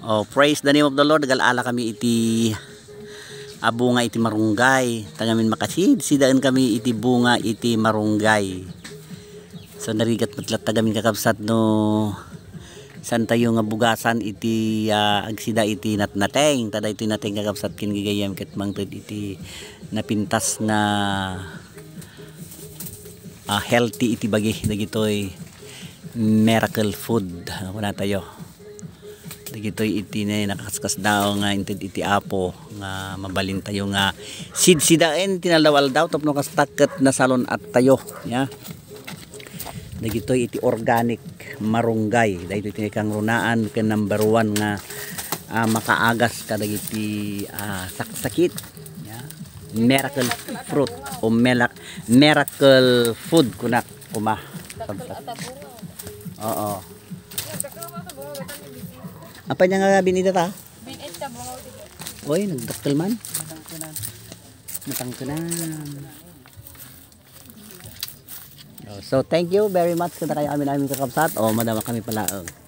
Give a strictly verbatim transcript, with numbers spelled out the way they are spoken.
Oh, praise the name of the Lord. Nagala-ala kami iti, ah, bunga iti marunggay. Ta ngamin makasid-sidaen kami iti bunga iti marunggay. So, narigat met latta ngamin, kakabsat, no saan tayo nga bugasan iti, ah, agsida iti natnateng. Ta daytoy nateng, kakabsat, ken gagayyem ket mangted iti napintas nga, ah, healthy iti bagi dagitoy miracle food, ah, kunatayo. Dagitoy iti ne nakaskasdaaw nga inted iti Apo nga mabalintayo nga sidsidaen ti naldaw-aldaw tapno kasta ket nasalun-attayo, ya. Dagitoy iti organic marunggay. Daytoy ti kangrunaan ken number one nga, ah, makaagas kadagiti, ah, saksakit, ya. Miracle fruit o mela-, miracle food kunak kuma. Oo. Apay nga nga binida ta? Bin-, etta, bungaw, dito. Oy, nagdakkel man. Matangkenan. Oh, so, thank you very much kadakayo amin-amin, kakabsat. Oh, madama kami palaeng.